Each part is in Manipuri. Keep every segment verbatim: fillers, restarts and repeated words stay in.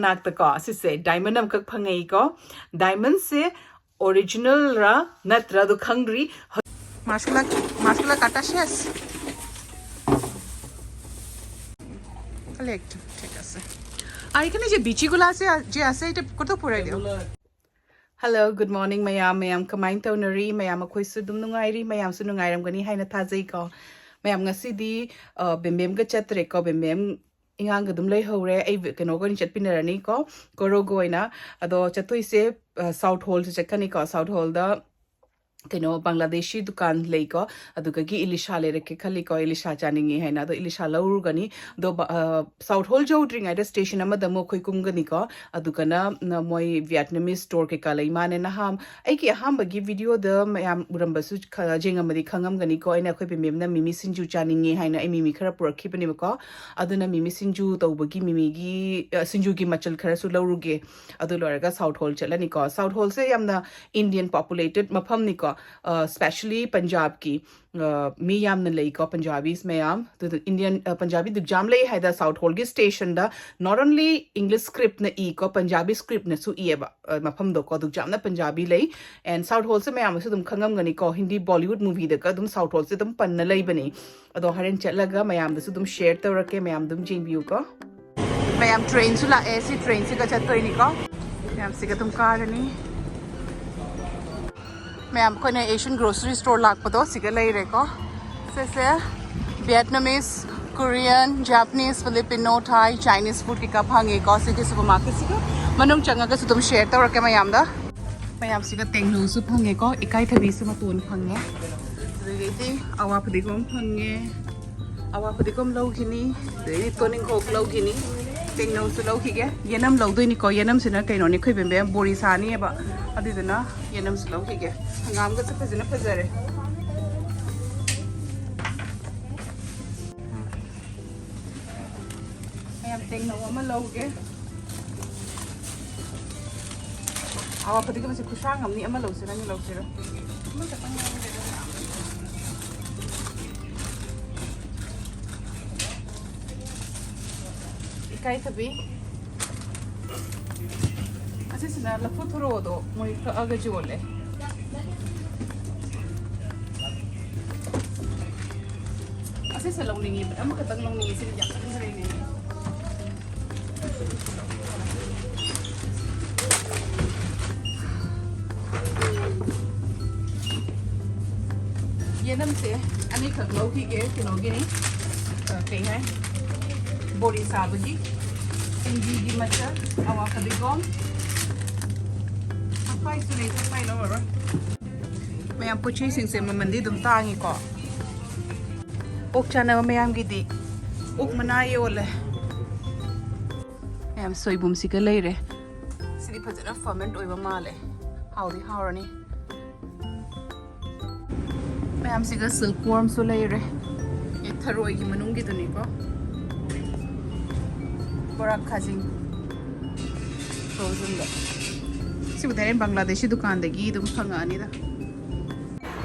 ꯃꯅꯥꯛꯇꯀꯣ ꯁꯤꯁꯦ ꯗꯥꯏꯃꯟ ꯑꯃꯈꯛ ꯐꯪꯉꯛꯏꯀꯣ꯫ ꯗꯥꯏꯃꯟꯁꯦ ꯑꯣꯔꯤꯖꯤꯅꯦꯜꯔꯥ ꯅꯠꯇ꯭ꯔꯥ ꯑꯗꯨ ꯈꯪꯗ꯭ꯔꯤ꯫ ꯃꯥꯁꯀꯨꯂꯥ ꯃꯥꯁꯀꯨꯂꯥ ꯀꯥꯇꯥ ꯁꯦꯁ꯫ কালেক্ট, ঠিক আছে। আর এখানে যে বিচিগুলো আছে, আর যে আছে, এটা কত পড়ে দিও। Hello, good morning ꯃꯌꯥꯝ꯫ ꯃꯌꯥꯝ ꯀꯃꯥꯏꯅ ꯇꯧꯅꯔꯤ? ꯃꯌꯥꯝ ꯑꯩꯈꯣꯏꯁꯨ ꯑꯗꯨꯝ ꯅꯨꯡꯉꯥꯏꯔꯤ꯫ ꯃꯌꯥꯝꯁꯨ ꯅꯨꯡꯉꯥꯏꯔꯝꯒꯅꯤ ꯍꯥꯏꯅ ꯊꯥꯖꯩꯀꯣ꯫ ꯃꯌꯥꯝ ꯉꯁꯤꯗꯤ ꯑ, ꯕꯦꯝꯕꯦꯝꯒ ꯆꯠꯇ꯭ꯔꯦꯀꯣ꯫ ꯕꯦꯝꯕꯦꯝ ꯏꯉꯥꯡꯒ ꯑꯗꯨꯝ ꯂꯩꯍꯧꯔꯦ꯫ ꯑꯩ ꯀꯩꯅꯣꯒ ꯑꯣꯏꯅ ꯆꯠꯄꯤꯟꯅꯔꯅꯤꯀꯣ, ꯀꯣꯔꯣꯒ ꯑꯣꯏꯅ꯫ ꯑꯗꯣ ꯆꯠꯇꯣꯏꯁꯦ ꯁꯥꯎꯠ ꯍꯣꯜꯁꯦ ꯆꯠꯀꯅꯤꯀꯣ꯫ ꯁꯥꯎꯠ ꯍꯣꯜꯗ ꯀꯩꯅꯣ ꯕꯪꯒ꯭ꯂꯥꯗꯦꯁꯤ ꯗꯨꯀꯥꯟ ꯂꯩꯀꯣ, ꯑꯗꯨꯗꯒꯤ ꯏꯂꯤꯁꯥ ꯂꯩꯔꯛꯀꯦ ꯈꯜꯂꯤꯀꯣ꯫ ꯏꯂꯤꯁꯥ ꯆꯥꯅꯤꯡꯉꯤ ꯍꯥꯏꯅ꯫ ꯑꯗꯣ ꯏꯂꯤꯁꯥ ꯂꯧꯔꯨꯒꯅꯤ꯫ ꯑꯗꯣ ꯕ- ꯑ, ꯁꯥꯎꯠ ꯍꯣꯜ ꯌꯧꯗ꯭ꯔꯤꯉꯩꯗ ꯁ꯭ꯇꯦꯁꯟ ꯑꯃꯗ ꯑꯃꯨꯛ ꯑꯩꯈꯣꯏ ꯀꯨꯝꯒꯅꯤꯀꯣ꯫ ꯑꯗꯨꯒꯅ ꯅ- ꯃꯣꯏ ꯚꯤꯌꯦꯠꯅꯥꯃꯤꯁ ꯁ꯭ꯇꯣꯔ ꯀꯩꯀꯥ ꯂꯩ ꯃꯥꯅꯦ꯫ ꯅꯍꯥꯟ ꯑꯩꯒꯤ ꯑꯍꯥꯟꯕꯒꯤ ꯚꯤꯗꯤꯑꯣꯗ ꯃꯌꯥꯝ ꯎꯔꯝꯕꯁꯨ ꯈ- ꯌꯦꯡꯉꯝꯃꯗꯤ ꯈꯪꯉꯝꯒꯅꯤꯀꯣ꯫ ꯑꯩꯅ ꯑꯩꯈꯣꯏ ꯕꯦꯝꯕꯦꯝꯅ ꯃꯤꯃꯤ ꯁꯤꯡꯖꯨ ꯆꯥꯅꯤꯡꯉꯦ ꯍꯥꯏꯅ ꯑꯩ ꯃꯤꯃꯤ ꯈꯔ ꯄꯨꯔꯛꯈꯤꯕꯅꯦꯕꯀꯣ꯫ ꯑꯗꯨꯅ ꯃꯤꯃꯤ ꯁꯤꯡꯖꯨ ꯇꯧꯕꯒꯤ ꯃꯤꯃꯤꯒꯤ, ꯑ, ꯁꯤꯡꯖꯨꯒꯤ ꯃꯆꯜ ꯈꯔꯁꯨ ꯂꯧꯔꯨꯒꯦ꯫ ꯑꯗꯨ ꯂꯣꯏꯔꯒ ꯁꯥꯎꯠ ꯍꯣꯜ ꯆꯠꯂꯅꯤꯀꯣ꯫ ꯁꯥꯎꯠ ꯍꯣꯜꯁꯦ ꯌꯥꯝꯅ ꯏꯟꯗꯤꯌꯟ ꯄꯣꯄꯨꯂꯦꯇꯦꯠ ꯃꯐꯝꯅꯤꯀꯣ꯫ ꯑ, ꯁ꯭ꯄꯦꯁꯦꯂꯤ ꯄꯟꯖꯥꯕꯀꯤ, ꯑ, ꯃꯤ ꯌꯥꯝꯅ ꯂꯩꯀꯣ, ꯄꯟꯖꯥꯕꯤꯁ ꯃꯌꯥꯝ꯫ ꯑꯗꯨꯗ ꯏꯟꯗꯤꯌꯟ, ꯑ, ꯄꯟꯖꯥꯕꯤ ꯑꯗꯨꯛ ꯌꯥꯝ ꯂꯩ ꯍꯥꯏꯗ ꯁꯥꯎꯠ ꯍꯣꯜꯒꯤ ꯁ꯭ꯇꯦꯁꯟꯗ not only English script ꯅ ꯏꯀꯣ, ꯄꯟꯖꯥꯕꯤ script ꯅꯁꯨ ꯏꯌꯦꯕ, ꯑ, ꯃꯐꯝꯗꯣꯀꯣ꯫ ꯑꯗꯨꯛ ꯌꯥꯝꯅ ꯄꯟꯖꯥꯕꯤ ꯂꯩ꯫ And ꯁꯥꯎꯠ ꯍꯣꯜꯁꯦ ꯃꯌꯥꯝꯅꯁꯨ ꯑꯗꯨꯝ ꯈꯪꯉꯝꯒꯅꯤꯀꯣ, ꯍꯤꯟꯗꯤ ꯕꯣꯂꯤꯋꯨꯗ ꯃꯨꯚꯤꯗꯒ ꯑꯗꯨꯝ ꯁꯥꯎꯠ ꯍꯣꯜꯁꯦ ꯑꯗꯨꯝ ꯄꯟꯅ ꯂꯩꯕꯅꯤ꯫ ꯑꯗꯣ ꯍꯣꯔꯦꯟ ꯆꯠꯂꯒ ꯃꯌꯥꯝꯗꯁꯨ ꯑꯗꯨꯝ ꯁꯤꯌꯔ ꯇꯧꯔꯛꯀꯦ, ꯃꯌꯥꯝ ꯑꯗꯨꯝ ꯌꯦꯡꯕꯤꯌꯨꯀꯣ꯫ ꯃꯌꯥꯝ ꯇ꯭ꯔꯦꯟꯁꯨ ꯂꯥꯛꯑꯦ, ꯁꯤ ꯇ꯭ꯔꯦꯟꯁꯤꯒ ꯆꯠꯇꯣꯏꯅꯤꯀꯣ꯫ ꯃꯌꯥꯝꯁꯤꯒ ꯑꯗꯨꯝ ꯀꯥꯔꯅꯤ꯫ ꯃꯌꯥꯝ ꯑꯩꯈꯣꯏꯅ ꯑꯦꯁꯤꯌꯟ ꯒ꯭ꯔꯣꯁꯔꯤ ꯁ꯭ꯇꯣꯔ ꯂꯥꯛꯄꯗꯣ ꯁꯤꯒ ꯂꯩꯔꯦꯀꯣ꯫ ꯁꯤꯁꯦ ꯚꯤꯌꯦꯠꯅꯥꯃꯤꯁ, ꯀꯣꯔꯤꯌꯟ, ꯖꯄꯥꯅꯤꯁ, ꯐꯤꯂꯤꯄꯤꯅꯣ, ꯊꯥꯏ, ꯆꯥꯏꯅꯤꯁ ꯐꯨꯗ ꯀꯩꯀꯥ ꯐꯪꯉꯦꯀꯣ꯫ ꯁꯤꯒꯤ ꯁꯨꯄꯔ ꯃꯥꯔꯀꯦꯠꯁꯤꯒ ꯃꯅꯨꯡ ꯆꯪꯉꯒꯁꯨ ꯑꯗꯨꯝ ꯁꯤꯌꯔ ꯇꯧꯔꯛꯀꯦ ꯃꯌꯥꯝꯗ꯫ ꯃꯌꯥꯝꯁꯤꯒ ꯇꯦꯡꯅꯧꯁꯨ ꯐꯪꯉꯦꯀꯣ, ꯏꯀꯥꯏꯊꯕꯤꯁꯨ ꯃꯇꯣꯟ ꯐꯪꯉꯦ, ꯑꯗꯨꯗꯒꯤꯗꯤ ꯑꯋꯥ ꯐꯗꯤꯒꯣꯝ ꯐꯪꯉꯦ, ꯑꯋꯥ ꯐꯗꯤꯒꯣꯝ ꯂꯧꯈꯤꯅꯤ, ꯑꯗꯩꯗꯤ ꯇꯣꯅꯤꯡꯈꯣꯛ ꯂꯧꯈꯤꯅꯤ, ꯇꯦꯡꯅꯧꯁꯨ ꯂꯧꯈꯤꯒꯦ, ꯌꯦꯅꯝ ꯂꯧꯗꯣꯏꯅꯤꯀꯣ꯫ ꯌꯦꯅꯝꯁꯤꯅ ꯀꯩꯅꯣꯅꯤ, ꯑꯩꯈꯣꯏ ꯕꯦꯝꯕꯦꯝ ꯕꯣꯔꯤ ꯁꯥꯅꯤꯑꯕ, ꯑꯗꯨꯗꯨꯅ ꯌꯦꯅꯝꯁꯨ ꯂꯧꯈꯤꯒꯦ꯫ ꯍꯪꯒꯥꯝꯒꯁꯨ ꯐꯖꯅ ꯐꯖꯔꯦ꯫ ꯃꯌꯥꯝ ꯇꯦꯡꯅꯧ ꯑꯃ ꯂꯧꯒꯦ꯫ ꯑꯋꯥ ꯐꯗꯤꯒꯣꯝꯁꯦ ꯈꯨꯁꯥꯡ ꯑꯃꯅꯤ, ꯑꯃ ꯂꯧꯁꯤꯔ ꯑꯅꯤ ꯂꯧꯁꯤꯔ? ꯑꯃꯈꯛꯇꯪ ꯂꯧꯔꯒꯦꯗ꯫ ꯏꯀꯥꯏꯊꯕꯤ꯫ ꯑꯁꯤꯁꯤꯅ ꯂꯐꯨ ꯊꯔꯣꯗꯣ ꯃꯣꯏ ꯀꯛꯑꯒ ꯌꯣꯜꯂꯦ꯫ ꯑꯁꯤꯁꯦ ꯂꯧꯅꯤꯡꯉꯤꯕ, ꯑꯃꯈꯛꯇꯪ ꯂꯧꯅꯤꯡꯉꯤ, ꯁꯤꯗꯤ ꯌꯥꯝ ꯐꯖꯔꯦꯅꯦ꯫ ꯌꯦꯅꯝꯁꯦ ꯑꯅꯤꯈꯛ ꯂꯧꯈꯤꯒꯦ, ꯀꯩꯅꯣꯒꯤꯅꯤ, ꯑ, ꯀꯩ ꯍꯥꯏ, ꯕꯣꯔꯤ ꯁꯥꯕꯒꯤ꯫ ꯁꯤꯡꯕꯤꯒꯤ ꯃꯆꯜ, ꯑꯋꯥ ꯐꯗꯤꯒꯣꯝ, ꯊꯛꯄꯥꯏꯁꯨ ꯂꯩ, ꯊꯛꯄꯥꯏ ꯂꯧꯔꯔꯣꯏ꯫ ꯃꯌꯥꯝ ꯄꯣꯠ ꯆꯩꯁꯤꯡꯁꯦ ꯃꯃꯜꯗꯤ ꯑꯗꯨꯝ ꯇꯥꯡꯉꯤꯀꯣ꯫ ꯑꯣꯛ ꯆꯥꯅꯕ ꯃꯌꯥꯝꯒꯤꯗꯤ ꯑꯣꯛ ꯃꯅꯥ ꯌꯣꯜꯂꯦ꯫ ꯃꯌꯥꯝ ꯁꯣꯏꯕꯨꯝꯁꯤꯒ ꯂꯩꯔꯦ꯫ ꯁꯤꯗꯤ ꯐꯖꯅ ꯐꯔꯃꯦꯟꯠ ꯑꯣꯏꯕ ꯃꯥꯜꯂꯦ꯫ ꯍꯥꯎꯗꯤ ꯍꯥꯎꯔꯅꯤ꯫ ꯃꯌꯥꯝꯁꯤꯒ ꯁꯤꯜꯛ ꯋꯣꯔꯝꯁꯨ ꯂꯩꯔꯦ꯫ ꯑꯦ, ꯊꯔꯣꯏꯒꯤ ꯃꯅꯨꯡꯒꯤꯗꯨꯅꯤꯀꯣ꯫ ꯕꯣꯔꯥ ꯈꯥꯖꯤꯡ ꯐ꯭ꯔꯣꯖꯟꯗ꯫ ꯁꯤꯕꯨꯗꯤ ꯍꯣꯔꯦꯟ ꯕꯪꯒ꯭ꯂꯥꯗꯦꯁꯤ ꯗꯨꯀꯥꯟꯗꯒꯤ ꯑꯗꯨꯝ ꯐꯪꯉꯛꯑꯅꯤꯗ꯫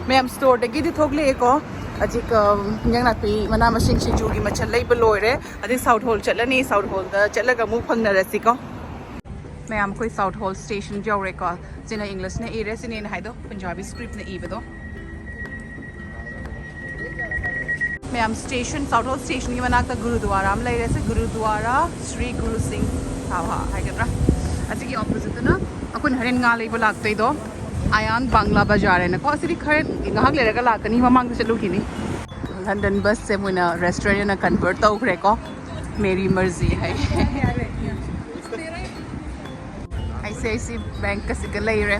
ꯃꯌꯥꯝ ꯁ꯭ꯇꯣꯔꯗꯒꯤꯗꯤ ꯊꯣꯛꯂꯛꯑꯦꯀꯣ꯫ ꯍꯧꯖꯤꯛ, ꯑ, ꯏꯟꯖꯥꯡ ꯅꯥꯄꯤ, ꯃꯅꯥ ꯃꯁꯤꯡ, ꯁꯤꯡꯖꯨꯒꯤ ꯃꯆꯜ ꯂꯩꯕ ꯂꯣꯏꯔꯦ꯫ ꯑꯗꯩ ꯁꯥꯎꯠ ꯍꯣꯜ ꯆꯠꯂꯅꯤ, ꯁꯥꯎꯠ ꯍꯣꯜꯗ ꯆꯠꯂꯒ ꯑꯃꯨꯛ ꯐꯪꯅꯔꯁꯤꯀꯣ꯫ ꯃꯌꯥꯝ, ꯑꯩꯈꯣꯏ ꯁꯥꯎꯠ ꯍꯣꯜ ꯁ꯭ꯇꯦꯁꯟ ꯌꯧꯔꯦꯀꯣ꯫ ꯁꯤꯅ ꯏꯪꯂꯤꯁꯅ ꯏꯔꯦ, ꯁꯤꯅ ꯑꯩꯅ ꯍꯥꯏꯗꯣ ꯄꯟꯖꯥꯕꯤ ꯁ꯭ꯀ꯭ꯔꯤꯞꯅ ꯏꯕꯗꯣ꯫ ꯃꯌꯥꯝ, ꯁ꯭ꯇꯦꯁꯟ, ꯁꯥꯎꯠ ꯍꯣꯜ ꯁ꯭ꯇꯦꯁꯟꯒꯤ ꯃꯅꯥꯛꯇ ꯒꯨꯔꯨꯗ꯭ꯋꯥꯔꯥ ꯑꯃ ꯂꯩꯔꯦ꯫ ꯁꯤ ꯒꯨꯔꯨꯗ꯭ꯋꯥꯔꯥ ꯁ꯭ꯔꯤ ꯒꯨꯔꯨ ꯁꯤꯡ ꯁꯥꯚꯥ ꯍꯥꯏꯒꯗ꯭ꯔꯥ, ꯑꯁꯤꯒꯤ ꯑꯣꯄꯣꯖꯤꯠꯇꯅ ꯑꯩꯈꯣꯏꯅ ꯍꯣꯔꯦꯟ ꯉꯥ ꯂꯩꯕ ꯂꯥꯛꯇꯣꯏꯗꯣ, ꯑꯌꯥꯟ ꯕꯪꯒ꯭ꯂꯥ ꯕꯖꯥꯔ ꯍꯥꯏꯅꯀꯣ꯫ ꯑꯁꯤꯗꯤ ꯈꯔ ꯉꯥꯏꯍꯥꯛ ꯂꯩꯔꯒ ꯂꯥꯛꯀꯅꯤ, ꯃꯃꯥꯡꯗ ꯆꯠꯂꯨꯈꯤꯅꯤ꯫ ꯂꯟꯗꯟ ꯕꯁꯁꯦ ꯃꯣꯏꯅ ꯔꯦꯁꯇꯨꯔꯦꯟ ꯑꯣꯏꯅ convert ꯇꯧꯈ꯭ꯔꯦꯀꯣ꯫ Mary ꯃꯔꯖꯤ high. I C I C bank ꯑꯁꯤꯒ ꯂꯩꯔꯦ꯫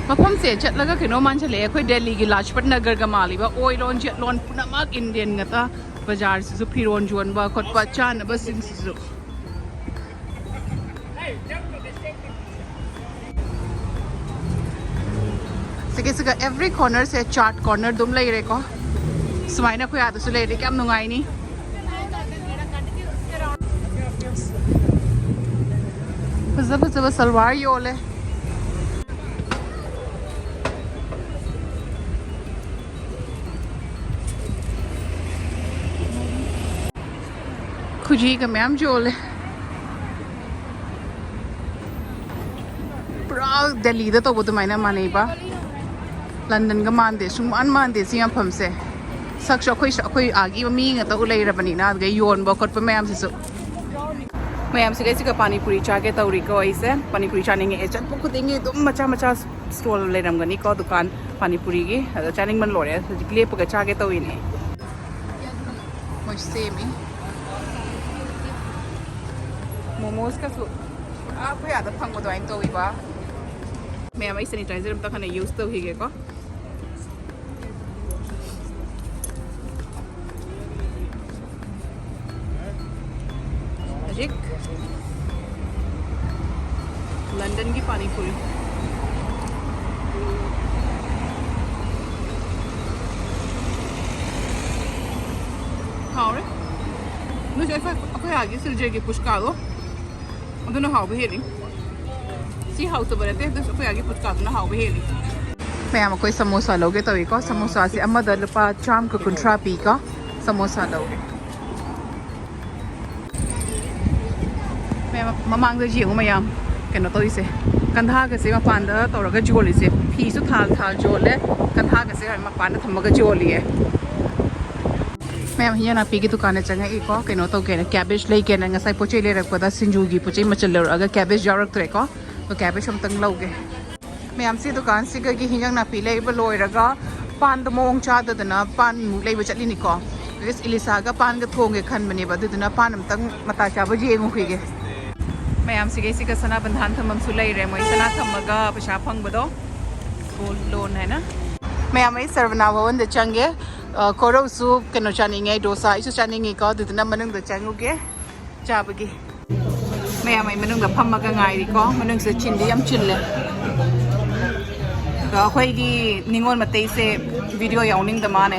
ꯃꯐꯝꯁꯦ ꯆꯠꯂꯒ ꯀꯩꯅꯣ ꯃꯥꯟꯁꯤꯜꯂꯛꯑꯦ, ꯑꯩꯈꯣꯏ ꯗꯦꯜꯂꯤꯒꯤ ꯂꯥꯖꯄꯠ ꯅꯒꯔꯒ ꯃꯥꯜꯂꯤꯕ꯫ ꯑꯣꯏꯔꯣꯟ ꯌꯦꯠꯂꯣꯟ ꯄꯨꯝꯅꯃꯛ ꯏꯟꯗꯤꯌꯟ ꯉꯥꯛꯇ꯫ ꯕꯖꯥꯔꯁꯤꯁꯨ ꯐꯤꯔꯣꯟ ꯌꯣꯟꯕ ꯈꯣꯠꯄ, ꯆꯥꯅꯕꯁꯤꯡꯁꯤꯁꯨ꯫ ꯁꯤꯒꯤꯁꯤꯒ ꯑꯦꯚ꯭ꯔꯤ ꯀꯣꯔꯅꯔꯁꯦ ꯆꯥꯠ ꯀꯣꯔꯅꯔ ꯑꯗꯨꯝ ꯂꯩꯔꯦꯀꯣ꯫ ꯁꯨꯃꯥꯏꯅ ꯑꯩꯈꯣꯏ ꯑꯥꯗꯁꯨ ꯂꯩꯔꯗꯤ ꯀꯌꯥꯝ ꯅꯨꯡꯉꯥꯏꯅꯤ꯫ ꯐꯖ ꯐꯖꯕ ꯁꯜꯋꯥꯔ ꯌꯣꯜꯂꯦ꯫ ꯈꯨꯖꯤꯒ ꯃꯌꯥꯝ ꯌꯣꯜꯂꯦ꯫ ꯄꯨꯔꯥ ꯗꯦꯜꯂꯤꯗ ꯇꯧꯕ ꯑꯗꯨꯃꯥꯏꯅ ꯃꯥꯟꯅꯩꯕ꯫ ꯂꯟꯗꯟꯒ ꯃꯥꯟꯗꯦ, ꯁꯨꯡꯃꯥꯟ ꯃꯥꯟꯗꯦ ꯁꯤ ꯃꯐꯝꯁꯦ꯫ ꯁꯛꯁꯨ ꯑꯩꯈꯣꯏ ꯑꯩꯈꯣꯏ ꯑꯥꯒꯤ ꯃꯤ ꯉꯥꯛꯇ ꯎ ꯂꯩꯔꯕꯅꯤꯅ, ꯑꯗꯨꯒ ꯌꯣꯟꯕ ꯈꯣꯠꯄ ꯃꯌꯥꯝꯁꯤꯁꯨ꯫ ꯃꯌꯥꯝꯁꯤꯒ ꯑꯩꯁꯤꯒ ꯄꯥꯅꯤꯄꯨꯔꯤ ꯆꯥꯒꯦ ꯇꯧꯔꯤꯀꯣ ꯑꯩꯁꯦ꯫ ꯄꯥꯅꯤꯄꯨꯔꯤ ꯆꯥꯅꯤꯡꯉꯛꯑꯦ꯫ ꯆꯠꯄ ꯈꯨꯗꯤꯡꯒꯤ ꯑꯗꯨꯝ ꯃꯆꯥ ꯃꯆꯥ ꯁ꯭ꯇꯣꯜ ꯂꯩꯔꯝꯒꯅꯤꯀꯣ, ꯗꯨꯀꯥꯟ ꯄꯥꯅꯤꯄꯨꯔꯤꯒꯤ꯫ ꯑꯗꯣ ꯆꯥꯅꯤꯡꯕꯅ ꯂꯣꯏꯔꯦ꯫ ꯍꯧꯖꯤꯛ ꯂꯦꯞꯄꯒ ꯆꯥꯒꯦ ꯇꯧꯔꯤꯅꯦ꯫ ꯃꯣꯏ ꯁꯦꯝꯃꯤ꯫ ꯃꯣꯃꯣꯁꯀꯁꯨ ꯄꯨꯔꯥ ꯑꯩꯈꯣꯏ ꯑꯥꯗ ꯐꯪꯕ ꯑꯗꯨꯃꯥꯏꯅ ꯇꯧꯋꯤꯕ꯫ ꯃꯌꯥꯝ, ꯑꯩ ꯁꯦꯅꯤꯇꯥꯏꯖꯔ ꯑꯝꯇ ꯍꯥꯟꯅ ꯌꯨꯁ ꯇꯧꯈꯤꯒꯦꯀꯣ꯫ ꯍꯧꯖꯤꯛ ꯂꯟꯗꯟꯒꯤ ꯄꯥꯅꯤꯄꯨꯔꯤ꯫ ꯍꯥꯎꯔꯦ꯫ ꯅꯣꯏꯁꯦ ꯑꯩꯈꯣꯏ ꯑꯩꯈꯣꯏ ꯑꯥꯒꯤ ꯁꯤꯜꯖꯔꯒꯤ ꯄꯨꯁꯀꯥꯗꯣ ꯑꯗꯨꯅ ꯍꯥꯎꯕ ꯍꯦꯜꯂꯤ꯫ ꯁꯤ ꯍꯥꯎꯇꯕ ꯅꯠꯇꯦ, ꯑꯗꯨꯁꯨ ꯑꯩꯈꯣꯏ ꯑꯥꯒꯤ ꯄꯨꯁꯀꯥꯗꯨꯅ ꯍꯥꯎꯕ ꯍꯦꯜꯂꯤ꯫ ꯃꯌꯥꯝ ꯑꯩꯈꯣꯏ ꯁꯃꯣꯁꯥ ꯂꯧꯒꯦ ꯇꯧꯏꯀꯣ꯫ ꯁꯃꯣꯁꯥꯁꯦ ꯑꯃꯗ ꯂꯨꯄꯥ ꯆꯥꯝꯃꯒ ꯀꯨꯟꯊ꯭ꯔꯥ ꯄꯤꯀꯣ꯫ ꯁꯃꯣꯁꯥ ꯂꯧꯒꯦ꯫ ꯃꯌꯥꯝ, ꯃꯃꯥꯡꯗ ꯌꯦꯡꯉꯨ ꯃꯌꯥꯝ, ꯀꯩꯅꯣ ꯇꯧꯔꯤꯁꯦ, ꯀꯟꯊꯥꯒꯁꯦ ꯃꯄꯥꯟꯗ ꯇꯧꯔꯒ ꯌꯣꯜꯂꯤꯁꯦ꯫ ꯐꯤꯁꯨ ꯊꯥꯜ ꯊꯥꯜ ꯌꯣꯜꯂꯦ, ꯀꯟꯊꯥꯒꯁꯦ ꯃꯄꯥꯟꯗ ꯊꯝꯃꯒ ꯌꯣꯜꯂꯤꯌꯦ꯫ ꯃꯌꯥꯝ, ꯍꯤꯟꯖꯥꯡ ꯅꯥꯄꯤꯒꯤ ꯗꯨꯀꯥꯟꯗ ꯆꯪꯉꯛꯏꯀꯣ꯫ ꯀꯩꯅꯣ ꯇꯧꯒꯦꯅ, ꯀꯦꯕꯦꯖ ꯂꯩꯒꯦꯅ꯫ ꯉꯁꯥꯏ ꯄꯣꯠ ꯆꯩ ꯂꯩꯔꯛꯄꯗ ꯁꯤꯡꯖꯨꯒꯤ ꯄꯣꯠ ꯆꯩ ꯃꯆꯜ ꯂꯧꯔꯛꯑꯒ ꯀꯦꯕꯦꯖ ꯌꯥꯎꯔꯛꯇ꯭ꯔꯦꯀꯣ꯫ ꯑꯗꯣ ꯀꯦꯕꯦꯖ ꯑꯝꯇꯪ ꯂꯧꯒꯦ꯫ ꯃꯌꯥꯝꯁꯤ ꯗꯨꯀꯥꯟꯁꯤꯒꯒꯤ ꯍꯤꯟꯖꯥꯡ ꯅꯥꯄꯤ ꯂꯩꯕ ꯂꯣꯏꯔꯒ ꯄꯥꯟꯗꯣ ꯃꯑꯣꯡ ꯆꯥꯗꯗꯅ ꯄꯥꯟꯃꯨꯛ ꯂꯩꯕ ꯆꯠꯂꯤꯅꯤꯀꯣ꯫ ꯕꯤꯀꯣꯁ ꯏꯂꯤꯁꯥꯒ ꯄꯥꯟꯒ ꯊꯣꯡꯒꯦ ꯈꯟꯕꯅꯦꯕ, ꯑꯗꯨꯗꯨꯅ ꯄꯥꯟ ꯑꯝꯇꯪ ꯃꯇꯥ ꯆꯥꯕ ꯌꯦꯡꯉꯨꯈꯤꯒꯦ꯫ ꯃꯌꯥꯝꯁꯤꯒꯩꯁꯤꯒ ꯁꯅꯥ ꯕꯟꯙꯥꯟ ꯊꯝꯐꯝꯁꯨ ꯂꯩꯔꯦ, ꯃꯣꯏ ꯁꯅꯥ ꯊꯝꯃꯒ ꯄꯩꯁꯥ ꯐꯪꯕꯗꯣ꯫ ꯒꯣꯜ ꯂꯣꯟ ꯍꯥꯏꯅ꯫ ꯃꯌꯥꯝ, ꯑꯩ ꯁꯔꯕꯅꯥ ꯚꯋꯟꯗ ꯆꯪꯒꯦ꯫ ꯑ, ꯀꯣꯔꯧꯁꯨ ꯀꯩꯅꯣ ꯆꯥꯅꯤꯡꯉꯦ, ꯗꯣꯁꯥ ꯑꯩꯁꯨ ꯆꯥꯅꯤꯡꯉꯤꯀꯣ, ꯑꯗꯨꯗꯨꯅ ꯃꯅꯨꯡꯗ ꯆꯪꯉꯨꯒꯦ ꯆꯥꯕꯒꯤ꯫ ꯃꯌꯥꯝ, ꯑꯩ ꯃꯅꯨꯡꯗ ꯐꯝꯃꯒ ꯉꯥꯏꯔꯤꯀꯣ꯫ ꯃꯅꯨꯡꯁꯤꯗ ꯆꯤꯟꯗꯤ ꯌꯥꯝ ꯆꯤꯜꯂꯦ꯫ ꯑꯗꯣ ꯑꯩꯈꯣꯏꯒꯤ ꯅꯤꯉꯣꯜ ꯃꯇꯩꯁꯦ ꯚꯤꯗꯤꯑꯣ ꯌꯥꯎꯅꯤꯡꯗ ꯃꯥꯅꯦ꯫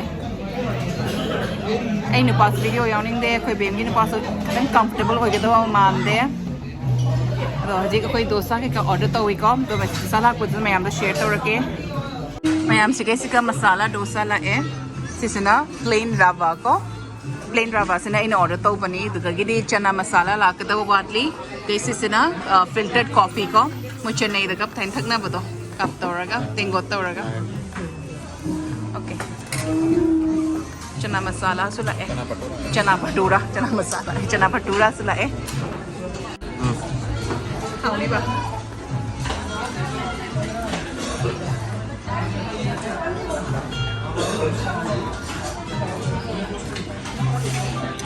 ꯑꯩ ꯅꯨꯄꯥꯁꯨ ꯚꯤꯗꯤꯑꯣ ꯌꯥꯎꯅꯤꯡꯗꯦ, ꯑꯩꯈꯣꯏ ꯕꯦꯝꯒꯤ ꯅꯨꯄꯥꯁꯨ ꯈꯤꯇꯪ ꯀꯝꯐꯣꯔꯇꯦꯕꯜ ꯑꯣꯏꯒꯗꯕ ꯃꯥꯟꯗꯦ꯫ ꯑꯗꯣ ꯍꯧꯖꯤꯛ ꯑꯩꯈꯣꯏ ꯗꯣꯁꯥ ꯀꯩꯀꯥ ꯑꯣꯔꯗꯔ ꯇꯧꯏꯀꯣ, ꯑꯗꯣ ꯃꯁꯥꯂꯥ ꯄꯨꯗꯨꯅ ꯃꯌꯥꯝꯗ ꯁꯤꯌꯔ ꯇꯧꯔꯛꯀꯦ꯫ ꯃꯌꯥꯝꯁꯤꯒꯩꯁꯤꯒ ꯃꯁꯥꯂꯥ ꯗꯣꯁꯥ ꯂꯥꯛꯑꯦ꯫ ꯁꯤꯁꯤꯅ ꯄ꯭ꯂꯦꯟ ꯔꯥꯕꯥ ꯀꯣ, ꯄ꯭ꯂꯦꯟ ꯔꯥꯕꯥꯁꯤꯅ ꯑꯩꯅ ꯑꯣꯔꯗꯔ ꯇꯧꯕꯅꯤ꯫ ꯑꯗꯨꯗꯒꯤꯗꯤ ꯆꯅꯥ ꯃꯁꯥꯂꯥ ꯂꯥꯛꯀꯗꯕ ꯋꯥꯠꯂꯤ꯫ ꯑꯗꯩ ꯁꯤꯁꯤꯅ ꯐꯤꯜꯇꯔꯠ ꯀꯣꯐꯤ ꯀꯣ, ꯃꯣꯏ ꯆꯦꯟꯅꯩꯗ ꯀꯞ ꯊꯥꯏꯅ ꯊꯛꯅꯕꯗꯣ, ꯀꯞ ꯇꯧꯔꯒ, ꯇꯦꯡꯒꯣꯠ ꯇꯧꯔꯒ꯫ ꯑꯣꯀꯦ꯫ ꯆꯅꯥ ꯃꯁꯥꯂꯥꯁꯨ ꯂꯥꯛꯑꯦ꯫ ꯆꯅꯥ ꯄꯇꯨꯔꯥ, ꯆꯅꯥ ꯃꯁꯥꯂꯥ, ꯆꯅꯥ ꯄꯇꯨꯔꯥꯁꯨ ꯂꯥꯛꯑꯦ꯫ ꯍꯥꯎꯅꯤꯕ꯫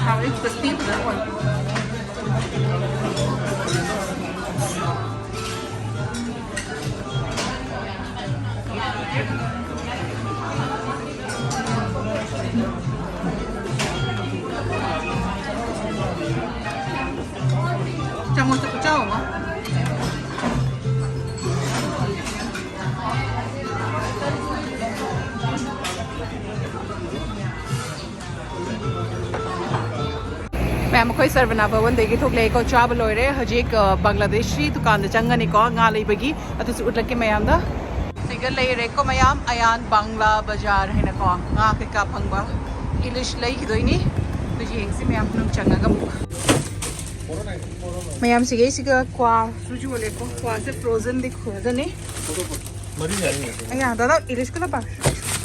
ꯍꯥꯎꯔꯤ, ꯀ꯭ꯔꯤꯁꯄꯤ ꯐꯖꯅ ꯑꯣꯏ꯫ ꯆꯥꯃꯁꯇ ꯈꯨꯠꯆꯥꯎ ꯑꯃ꯫ ꯃꯌꯥꯝ, ꯑꯩꯈꯣꯏ ꯁꯔꯕꯅꯥ ꯚꯋꯟꯗꯒꯤ ꯊꯣꯛꯂꯛꯑꯦꯀꯣ, ꯆꯥꯕ ꯂꯣꯏꯔꯦ꯫ ꯍꯧꯖꯤꯛ, ꯑ, ꯕꯪꯒ꯭ꯂꯥꯗꯦꯁꯤ ꯗꯨꯀꯥꯟꯗ ꯆꯪꯒꯅꯤꯀꯣ, ꯉꯥ ꯂꯩꯕꯒꯤ꯫ ꯑꯗꯨꯁꯨ ꯎꯠꯂꯛꯀꯦ ꯃꯌꯥꯝꯗ꯫ ꯁꯤꯒ ꯂꯩꯔꯦꯀꯣ ꯃꯌꯥꯝ, ꯑꯌꯥꯟ ꯕꯪꯒ꯭ꯂꯥ ꯕꯖꯥꯔ ꯍꯥꯏꯅꯀꯣ, ꯉꯥ ꯀꯩꯀꯥ ꯐꯪꯕ꯫ ꯏꯂꯤꯁ ꯂꯩꯈꯤꯗꯣꯏꯅꯤ꯫ ꯑꯗꯨ ꯌꯦꯡꯁꯤ ꯃꯌꯥꯝ, ꯃꯅꯨꯡ ꯆꯪꯉꯒ ꯑꯃꯨꯛ꯫ ꯃꯌꯥꯝ, ꯁꯤꯒꯩꯁꯤꯒ ꯀ꯭ꯋꯥꯁꯨ ꯌꯣꯜꯂꯦꯀꯣ꯫ ꯀ꯭ꯋꯥꯁꯦ frozenꯗꯤ frozenꯅꯤ꯫ ꯃꯔꯤ ꯌꯥꯅꯤ꯫ ꯑꯌꯥ, ꯗꯥꯗꯥ, ꯏꯂꯤꯁ ꯀꯂ ꯕꯥ꯫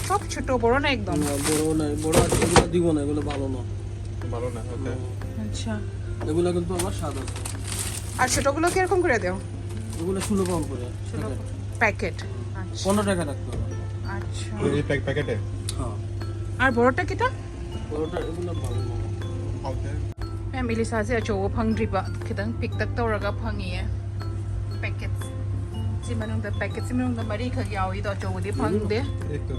সব ছোট, বড় না একদম? না, বড় নাই, বড় আছে, এগুলো দিব না, এগুলো ভালো না। ভালো না, ওকে। হুম। আচ্ছা। এগুলো কিন্তু আবার স্বাদ আছে। আর ছোটগুলো কিরকম করে দেও? এগুলো ষোলো পাউন্ড করে। ষোলো প্যাকেট। প্যাকেট। আচ্ছা। পনেরো টাকা রাখতে হবে। আচ্ছা। এই প্যাক-, প্যাকেটে? হ্যাঁ। আর বড়টা কিটা? বড়টা এগুলো ভালো না। ওকে। ꯃꯌꯥꯝ, ꯏꯂꯤꯁꯥꯁꯦ ꯑꯆꯧꯕ ꯐꯪꯗ꯭ꯔꯤꯕ, ꯈꯤꯇꯪ ꯄꯤꯛꯇꯛ ꯇꯧꯔꯒ ꯐꯪꯉꯤꯌꯦ꯫ ꯄꯦꯀꯦꯠ ꯁꯤ ꯃꯅꯨꯡꯗ, ꯄꯦꯀꯦꯠꯁꯤ ꯃꯅꯨꯡꯗ ꯃꯔꯤꯈꯛ ꯌꯥꯎꯏꯗꯣ, ꯑꯆꯧꯕꯗꯤ ꯐꯪꯗꯦ꯫ ꯑꯦꯛꯇꯣ꯫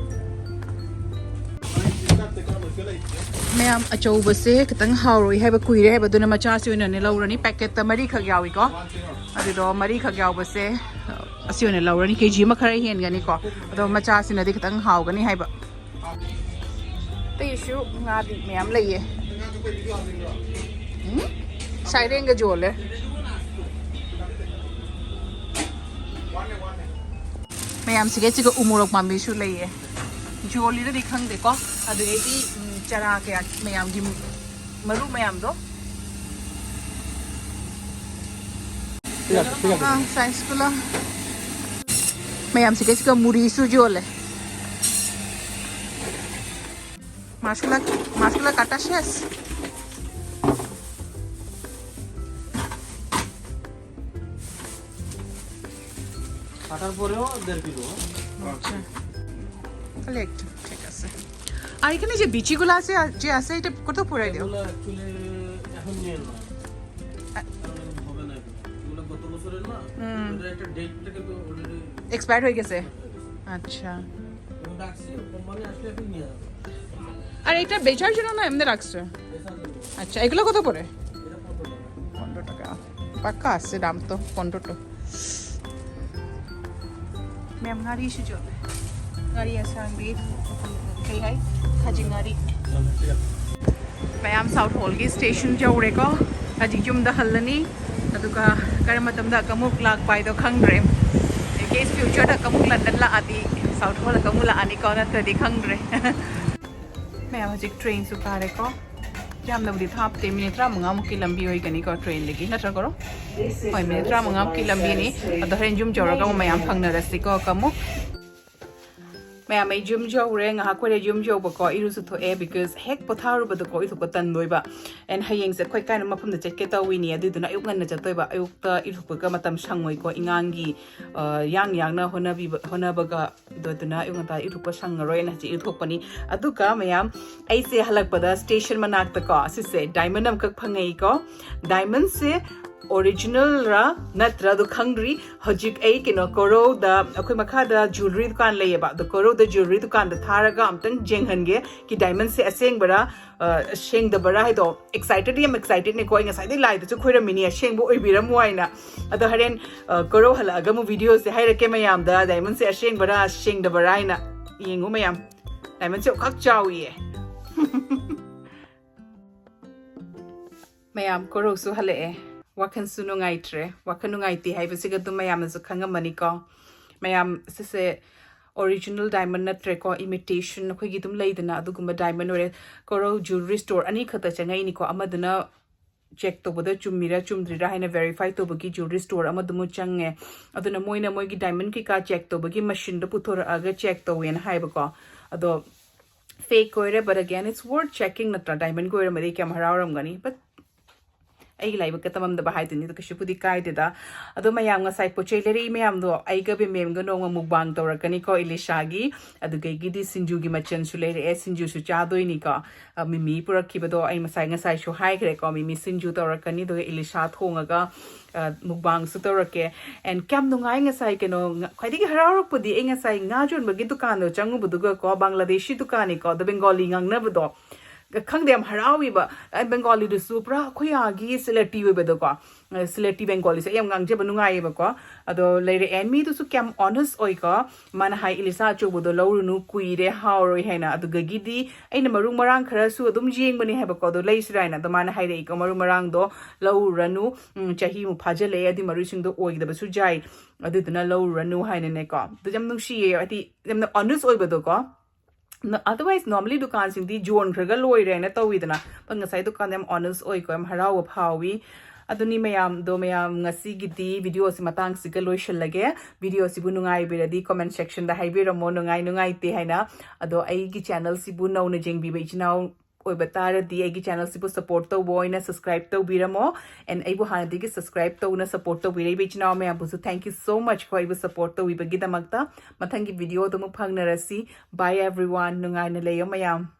ꯃꯌꯥꯝ, ꯑꯆꯧꯕꯁꯦ ꯈꯤꯇꯪ ꯍꯥꯎꯔꯣꯏ ꯍꯥꯏꯕ ꯀꯨꯏꯔꯦ ꯍꯥꯏꯕ, ꯑꯗꯨꯅ ꯃꯆꯥꯁꯤ ꯑꯣꯏꯅꯅꯦ ꯂꯧꯔꯅꯤ꯫ ꯄꯦꯀꯦꯠꯇ ꯃꯔꯤꯈꯛ ꯌꯥꯎꯏꯀꯣ, ꯑꯗꯨꯗꯣ ꯃꯔꯤꯈꯛ ꯌꯥꯎꯕꯁꯦ ꯑꯁꯤ ꯑꯣꯏꯅ ꯂꯧꯔꯅꯤ꯫ ꯀꯦ ꯖꯤ ꯑꯃ ꯈꯔ ꯍꯦꯟꯒꯅꯤꯀꯣ, ꯑꯗꯣ ꯃꯆꯥꯁꯤꯅꯗꯤ ꯈꯤꯇꯪ ꯍꯥꯎꯒꯅꯤ ꯍꯥꯏꯕ꯫ ꯑꯇꯩꯁꯨ ꯉꯥꯗꯤ ꯃꯌꯥꯝ ꯂꯩꯌꯦ꯫ ꯎꯝ? ꯁꯥꯏꯔꯦꯡꯒ ꯌꯣꯜꯂꯦ꯫ ꯃꯌꯥꯝꯁꯤꯒ ꯁꯤꯒ ꯎꯃꯣꯔꯣꯛ ꯄꯥꯝꯕꯤꯁꯨ ꯂꯩꯌꯦ꯫ ꯌꯣꯜꯂꯤꯔꯗꯤ ꯈꯪꯗꯦꯀꯣ꯫ ꯑꯗꯨꯗꯩꯗꯤ, ꯎꯝ, ꯆꯔꯥ ꯀꯌꯥ ꯃꯌꯥꯝꯒꯤ ꯃꯔꯨ ꯃꯌꯥꯝꯗꯣ꯫ ঠিক আছে, ঠিক আছে। ꯑꯥ, ꯁꯥꯏꯟꯁ ꯁ꯭ꯀꯨꯜ꯫ ꯃꯌꯥꯝꯁꯤꯒ ꯁꯤꯒ ꯃꯨꯔꯤꯁꯨ ꯌꯣꯜꯂꯦ꯫ ꯃꯥꯁꯀꯨꯂꯥ, ꯃꯥꯁꯀꯨꯂꯥ ꯀꯥꯇꯥ ꯁꯦꯁ꯫ কাটার পরেও দেড় কিলো। আচ্ছা। তাহলে একটু ঠিক আছে। আর এখানে যে বিচিগুলো আছে, আর যে আছে, এটা কত পড়ে দিও? এগুলো actually এখন নিয়ে না। আ- কারণ হবে না এগুলো। এগুলো গত বছরের না। হুম। ওটার একটা ডেট থেকে তো already এক্সপায়ার হয়ে গেছে। আচ্ছা। ওগুলো রাখছি, কোম্পানি আসলে এখন নিয়ে যাবে। আর এটা বেচার জন্য না এমনি রাখছো? বেচার জন্য। আচ্ছা, এগুলো কত করে? এটা পনেরো টাকা। পনেরো টাকা। পাক্কা আছে দাম তো, পনেরো টাকা। Ma'am, ngari shu jo. Ngari asang bi. Kay hai? Khaji ngari. Ma'am, South Hall gi station jo re ko. Khaji jum da halani. ꯑꯗꯨꯒ ꯀꯔꯝꯕ ꯃꯇꯝꯗ ꯑꯃꯨꯛ ꯂꯥꯛꯄ ꯍꯥꯏꯗꯣ ꯈꯪꯗ꯭ꯔꯦ꯫ In case future ꯗ ꯑꯃꯨꯛ ꯂꯟꯗꯟ ꯂꯥꯛꯑꯗꯤ South Hall ꯑꯃꯨꯛ ꯂꯥꯛꯑꯅꯤꯀꯣ, ꯅꯠꯇ꯭ꯔꯗꯤ ꯈꯪꯗ꯭ꯔꯦ꯫ ꯃꯌꯥꯝ ꯍꯧꯖꯤꯛ ꯇ꯭ꯔꯦꯟꯁꯨ ꯀꯥꯔꯦꯀꯣ꯫ ꯌꯥꯝꯅꯕꯨꯗꯤ ꯊꯥꯞꯇꯦ, ꯃꯤꯅꯤꯠ ꯇꯔꯥꯃꯉꯥꯃꯨꯛꯀꯤ ꯂꯝꯕꯤ ꯑꯣꯏꯒꯅꯤꯀꯣ ꯇ꯭ꯔꯦꯟꯗꯒꯤ, ꯅꯠꯇ꯭ꯔꯒꯣ? ꯍꯣꯏ, ꯃꯤꯅꯤꯠ ꯇꯔꯥꯃꯉꯥꯃꯨꯛꯀꯤ ꯂꯝꯕꯤꯅꯤ꯫ ꯑꯗꯣ ꯍꯣꯔꯦꯟ ꯌꯨꯝ ꯌꯧꯔꯒ ꯑꯃꯨꯛ ꯃꯌꯥꯝ ꯐꯪꯅꯔꯁꯤꯀꯣ ꯑꯃꯨꯛ꯫ ꯃꯌꯥꯝ, ꯑꯩ ꯌꯨꯝ ꯌꯧꯔꯦ꯫ ꯉꯥꯏꯍꯥꯛ ꯑꯣꯏꯔꯦ ꯌꯨꯝ ꯌꯧꯕꯀꯣ, ꯏꯔꯨꯁꯨ ꯊꯣꯛꯑꯦ, because ꯍꯦꯛ ꯄꯣꯊꯥꯔꯨꯕꯗꯀꯣ ꯏꯔꯨꯊꯣꯛꯄ ꯇꯟꯗꯣꯏꯕ꯫ And ꯍꯌꯦꯡꯁꯦ ꯑꯩꯈꯣꯏ ꯀꯥꯏꯅ ꯃꯐꯝꯗ ꯆꯠꯀꯦ ꯇꯧꯋꯤꯅꯤ, ꯑꯗꯨꯗꯨꯅ ꯑꯌꯨꯛ ꯉꯟꯅ ꯆꯠꯇꯣꯏꯕ꯫ ꯑꯌꯨꯛꯇ ꯏꯔꯨꯊꯣꯛꯄꯒ ꯃꯇꯝ ꯁꯪꯉꯣꯏꯀꯣ, ꯏꯉꯥꯡꯒꯤ, ꯑ, ꯌꯥꯡ ꯌꯥꯡꯅ ꯍꯣꯠꯅꯕꯤꯕ, ꯍꯣꯠꯅꯕꯒ꯫ ꯑꯗꯨꯗꯨꯅ ꯑꯌꯨꯛ ꯉꯟꯇꯥ ꯏꯔꯨꯊꯣꯛꯄ ꯁꯪꯉꯔꯣꯏꯅ ꯍꯧꯖꯤꯛ ꯏꯔꯨꯊꯣꯛꯄꯅꯤ꯫ ꯑꯗꯨꯒ ꯃꯌꯥꯝ, ꯑꯩꯁꯦ ꯍꯜꯂꯛꯄꯗ ꯁ꯭ꯇꯦꯁꯟ ꯃꯅꯥꯛꯇꯀꯣ ꯁꯤꯁꯦ ꯗꯥꯏꯃꯟ ꯑꯃꯈꯛ ꯐꯪꯉꯛꯏꯀꯣ꯫ ꯗꯥꯏꯃꯟꯁꯦ ꯑꯣꯔꯤꯖꯤꯅꯦꯜꯔꯥ ꯅꯠꯇ꯭ꯔꯥ ꯑꯗꯨ ꯈꯪꯗ꯭ꯔꯤ꯫ ꯍꯧꯖꯤꯛ ꯑꯩ ꯀꯩꯅꯣ ꯀꯣꯔꯧꯗ, ꯑꯩꯈꯣꯏ ꯃꯈꯥꯗ ꯖꯨꯋꯦꯂꯔꯤ ꯗꯨꯀꯥꯟ ꯂꯩꯌꯦꯕ, ꯑꯗꯣ ꯀꯣꯔꯧꯗ ꯖꯨꯋꯦꯂꯔꯤ ꯗꯨꯀꯥꯟꯗ ꯊꯥꯔꯒ ꯑꯝꯇꯪ ꯌꯦꯡꯍꯟꯒꯦ꯫ ꯀꯤ ꯗꯥꯏꯃꯟꯁꯦ ꯑꯁꯦꯡꯕꯔꯥ, ꯑ, ꯁꯦꯡꯗꯕꯔꯥ ꯍꯥꯏꯗꯣ꯫ ꯑꯦꯛꯁꯥꯏꯇꯦꯗ, ꯌꯥꯝ ꯑꯦꯛꯁꯥꯏꯇꯦꯗꯅꯦꯀꯣ꯫ ꯑꯩ ꯉꯁꯥꯏꯗꯩ ꯂꯥꯏꯗꯁꯨ ꯈꯣꯏꯔꯝꯃꯤꯅꯤ ꯑꯁꯦꯡꯕ ꯑꯣꯏꯕꯤꯔꯝꯃꯣ ꯍꯥꯏꯅ꯫ ꯑꯗꯣ ꯍꯣꯔꯦꯟ, ꯑ, ꯀꯣꯔꯧ ꯍꯜꯂꯛꯑꯒ ꯑꯃꯨꯛ ꯚꯤꯗꯤꯑꯣꯁꯦ ꯍꯥꯏꯔꯛꯀꯦ ꯃꯌꯥꯝꯗ, ꯗꯥꯏꯃꯟꯁꯦ ꯑꯁꯦꯡꯕꯔꯥ ꯁꯦꯡꯗꯕꯔꯥ ꯍꯥꯏꯅ꯫ ꯌꯦꯡꯉꯨ ꯃꯌꯥꯝ, ꯗꯥꯏꯃꯟꯁꯦ ꯑꯣꯈꯥꯛ ꯆꯥꯎꯏꯌꯦ꯫ ꯃꯌꯥꯝ, ꯀꯣꯔꯧꯁꯨ ꯍꯜꯂꯛꯑꯦ꯫ ꯋꯥꯈꯜꯁꯨ ꯅꯨꯡꯉꯥꯏꯇ꯭ꯔꯦ꯫ ꯋꯥꯈꯜ ꯅꯨꯡꯉꯥꯏꯇꯦ ꯍꯥꯏꯕꯁꯤꯒ ꯑꯗꯨꯝ ꯃꯌꯥꯝꯅꯁꯨ ꯈꯪꯉꯝꯃꯅꯤꯀꯣ꯫ ꯃꯌꯥꯝ, ꯁꯤꯁꯦ ꯑꯣꯔꯤꯖꯤꯅꯦꯜ ꯗꯥꯏꯃꯟ ꯅꯠꯇ꯭ꯔꯦꯀꯣ, ꯏꯃꯤꯇꯦꯁꯟ, ꯑꯩꯈꯣꯏꯒꯤ ꯑꯗꯨꯝ ꯂꯩꯗꯅ, ꯑꯗꯨꯒꯨꯝꯕ ꯗꯥꯏꯃꯟ ꯑꯣꯏꯔꯦ꯫ ꯀꯣꯔꯧ ꯖꯨꯋꯦꯂꯔꯤ ꯁ꯭ꯇꯣꯔ ꯑꯅꯤꯈꯛꯇ ꯆꯪꯉꯛꯏꯅꯤꯀꯣ, ꯑꯃꯗꯨꯅ ꯆꯦꯛ ꯇꯧꯕꯗ ꯆꯨꯝꯃꯤꯔꯥ ꯆꯨꯝꯗ꯭ꯔꯤꯔꯥ ꯍꯥꯏꯅ ꯚꯦꯔꯤꯐꯥꯏ ꯇꯧꯕꯒꯤ ꯖ꯭ꯋꯦꯂꯔꯤ ꯁ꯭ꯇꯣꯔ ꯑꯃꯗꯃꯨꯛ ꯆꯪꯉꯦ꯫ ꯑꯗꯨꯅ ꯃꯣꯏꯅ ꯃꯣꯏꯒꯤ ꯗꯥꯏꯃꯟ ꯀꯩꯀꯥ ꯆꯦꯛ ꯇꯧꯕꯒꯤ ꯃꯦꯁꯤꯟꯗꯣ ꯄꯨꯊꯣꯔꯛꯑꯒ ꯆꯦꯛ ꯇꯧꯋꯦꯅ ꯍꯥꯏꯕꯀꯣ꯫ ꯑꯗꯣ ꯐꯦꯛ ꯑꯣꯏꯔꯦ, but again, it's worth checking, ꯅꯠꯇ꯭ꯔꯥ? ꯗꯥꯏꯃꯟꯒꯤ ꯑꯣꯏꯔꯝꯃꯗꯤ ꯀꯌꯥꯝ ꯍꯔꯥꯎꯔꯝꯒꯅꯤ꯫ But ꯑꯩꯒꯤ ꯂꯥꯏꯕꯛꯀ ꯇꯝꯃꯝꯗꯕ ꯍꯥꯏꯗꯨꯅꯤ, ꯑꯗꯣ ꯀꯩꯁꯨꯕꯨꯗꯤ ꯀꯥꯏꯗꯦꯗ꯫ ꯑꯗꯣ ꯃꯌꯥꯝ, ꯉꯁꯥꯏ ꯄꯣꯠ ꯆꯩ ꯂꯩꯔꯛꯏ ꯃꯌꯥꯝꯗꯣ ꯑꯩꯒ ꯕꯦꯝꯕꯦꯝꯒ ꯅꯣꯡꯃ ꯃꯨꯛꯕꯥꯡ ꯇꯧꯔꯛꯀꯅꯤꯀꯣ, ꯏꯂꯤꯁꯥꯒꯤ꯫ ꯑꯗꯨꯗꯒꯤꯗꯤ ꯁꯤꯡꯖꯨꯒꯤ ꯃꯆꯜꯁꯨ ꯂꯩꯔꯛꯑꯦ, ꯁꯤꯡꯖꯨꯁꯨ ꯆꯥꯗꯣꯏꯅꯤꯀꯣ꯫ ꯑ, ꯃꯤꯃꯤ ꯄꯨꯔꯛꯈꯤꯕꯗꯣ ꯑꯩ ꯉꯁꯥꯏ, ꯉꯁꯥꯏꯁꯨ ꯍꯥꯏꯈ꯭ꯔꯦꯀꯣ, ꯃꯤꯃꯤ ꯁꯤꯡꯖꯨ ꯇꯧꯔꯛꯀꯅꯤ, ꯑꯗꯨꯒ ꯏꯂꯤꯁꯥ ꯊꯣꯡꯉꯒ, ꯑ, ꯃꯨꯛꯕꯥꯡꯁꯨ ꯇꯧꯔꯛꯀꯦ꯫ And ꯀꯌꯥꯝ ꯅꯨꯡꯉꯥꯏ ꯉꯁꯥꯏ, ꯀꯩꯅꯣ, ꯉ-, ꯈ꯭ꯋꯥꯏꯗꯒꯤ ꯍꯔꯥꯎꯔꯛꯄꯗꯤ ꯑꯩ ꯉꯁꯥꯏ ꯉꯥ ꯌꯣꯟꯕꯒꯤ ꯗꯨꯀꯥꯟꯗꯣ ꯆꯪꯉꯨꯕꯗꯨꯒꯀꯣ, ꯕꯪꯒ꯭ꯂꯥꯗꯦꯁꯤ ꯗꯨꯀꯥꯟꯅꯤꯀꯣ, ꯑꯗꯣ ꯕꯦꯡꯒꯣꯂꯤ ꯉꯥꯡꯅꯕꯗꯣ, ꯈꯪꯗꯦ, ꯌꯥꯝ ꯍꯔꯥꯎꯋꯦꯕ꯫ ꯑ, ꯕꯦꯡꯒꯣꯂꯤꯗꯨꯁꯨ ꯄꯨꯔꯥ ꯑꯩꯈꯣꯏ ꯑꯥꯒꯤ ꯁꯤꯂꯦꯇꯤ ꯑꯣꯏꯕꯗꯣꯀꯣ꯫ ꯑ, ꯁꯤꯂꯦꯇꯤ ꯕꯦꯡꯒꯣꯂꯤꯁꯦ ꯑꯩ ꯌꯥꯝ ꯉꯥꯡꯖꯕ ꯅꯨꯡꯉꯥꯏꯌꯦꯕꯀꯣ꯫ ꯑꯗꯣ ꯂꯩꯔꯛꯑꯦ꯫ ꯃꯤꯗꯨꯁꯨ ꯀꯌꯥꯝ ꯑꯣꯅꯦꯁ ꯑꯣꯏꯀꯣ꯫ ꯃꯥꯅ ꯍꯥꯏ, "ꯏꯂꯤꯁꯥ ꯑꯆꯧꯕꯗꯣ ꯂꯧꯔꯨꯅꯨ, ꯀꯨꯏꯔꯦ, ꯍꯥꯎꯔꯣꯏ" ꯍꯥꯏꯅ꯫ ꯑꯗꯨꯗꯒꯤꯗꯤ ꯑꯩꯅ ꯃꯔꯨ ꯃꯔꯥꯡ ꯈꯔꯁꯨ ꯑꯗꯨꯝ ꯌꯦꯡꯕꯅꯦ ꯍꯥꯏꯕꯀꯣ, ꯑꯗꯣ ꯂꯩꯁꯤꯔꯥ ꯍꯥꯏꯅ꯫ ꯑꯗꯣ ꯃꯥꯅ ꯍꯥꯏꯔꯛꯏꯀꯣ, "ꯃꯔꯨ ꯃꯔꯥꯡꯗꯣ ꯂꯧꯔꯨꯔꯅꯨ, ꯎꯝ, ꯆꯍꯤꯃꯨꯛ ꯐꯥꯖꯤꯜꯂꯛꯑꯦ, ꯑꯗꯨ ꯃꯔꯨꯁꯤꯡꯗꯣ ꯑꯣꯏꯒꯗꯕꯁꯨ ꯌꯥꯏ, ꯑꯗꯨꯗꯨꯅ ꯂꯧꯔꯨꯔꯅꯨ" ꯍꯥꯏꯅꯅꯦꯀꯣ꯫ ꯑꯗꯨ ꯌꯥꯝ ꯅꯨꯡꯁꯤꯌꯦ, ꯍꯥꯏꯗꯤ ꯌꯥꯝꯅ ꯑꯣꯅꯦꯁ ꯑꯣꯏꯕꯗꯣꯀꯣ꯫ ꯅ-, otherwise, normally ꯗꯨꯀꯥꯟꯁꯤꯡꯗꯤ ꯌꯣꯟꯈ꯭ꯔꯒ ꯂꯣꯏꯔꯦꯅ ꯇꯧꯋꯤꯗꯅ, but ꯉꯁꯥꯏ ꯗꯨꯀꯥꯟꯗ ꯌꯥꯝ ꯑꯣꯅꯦꯁ ꯑꯣꯏꯀꯣ, ꯌꯥꯝ ꯍꯔꯥꯎꯕ ꯐꯥꯎꯏ꯫ ꯑꯗꯨꯅꯤ ꯃꯌꯥꯝꯗꯣ, ꯃꯌꯥꯝ, ꯉꯁꯤꯒꯤꯗꯤ ꯚꯤꯗꯤꯑꯣꯁꯤ ꯃꯇꯥꯡꯁꯤꯒ ꯂꯣꯏꯁꯤꯜꯂꯒꯦ꯫ ꯚꯤꯗꯤꯑꯣꯁꯤꯕꯨ ꯅꯨꯡꯉꯥꯏꯕꯤꯔꯗꯤ comment sectionꯗ ꯍꯥꯏꯕꯤꯔꯝꯃꯣ, ꯅꯨꯡꯉꯥꯏ ꯅꯨꯡꯉꯥꯏꯇꯦ ꯍꯥꯏꯅ꯫ ꯑꯗꯣ ꯑꯩꯒꯤ ꯆꯦꯅꯦꯜꯁꯤꯕꯨ ꯅꯧꯅ ꯌꯦꯡꯕꯤꯕ ꯏꯆꯤꯟ ꯏꯅꯥꯎ ꯑꯣꯏꯕ ꯇꯥꯔꯗꯤ, ꯑꯩꯒꯤ ꯆꯦꯅꯦꯜꯁꯤꯕꯨ ꯁꯄꯣꯔꯠ ꯇꯧꯕ ꯑꯣꯏꯅ ꯁꯕꯁꯀ꯭ꯔꯥꯏꯕ ꯇꯧꯕꯤꯔꯝꯃꯣ꯫ And ꯑꯩꯕꯨ ꯍꯥꯟꯅꯗꯒꯤ ꯁꯕꯁꯀ꯭ꯔꯥꯏꯕ ꯇꯧꯅ ꯁꯄꯣꯔꯠ ꯇꯧꯕꯤꯔꯛꯏꯕ ꯏꯆꯤꯟ ꯏꯅꯥꯎ ꯃꯌꯥꯝꯕꯨꯁꯨ thank you so much ꯀꯣ, ꯑꯩꯕꯨ ꯁꯄꯣꯔꯠ ꯇꯧꯕꯤꯕꯒꯤꯗꯃꯛꯇ꯫ ꯃꯊꯪꯒꯤ ꯚꯤꯗꯤꯑꯣꯗ ꯑꯃꯨꯛ ꯐꯪꯅꯔꯁꯤ꯫ Bye everyone, ꯅꯨꯡꯉꯥꯏꯅ ꯂꯩꯌꯣ ꯃꯌꯥꯝ꯫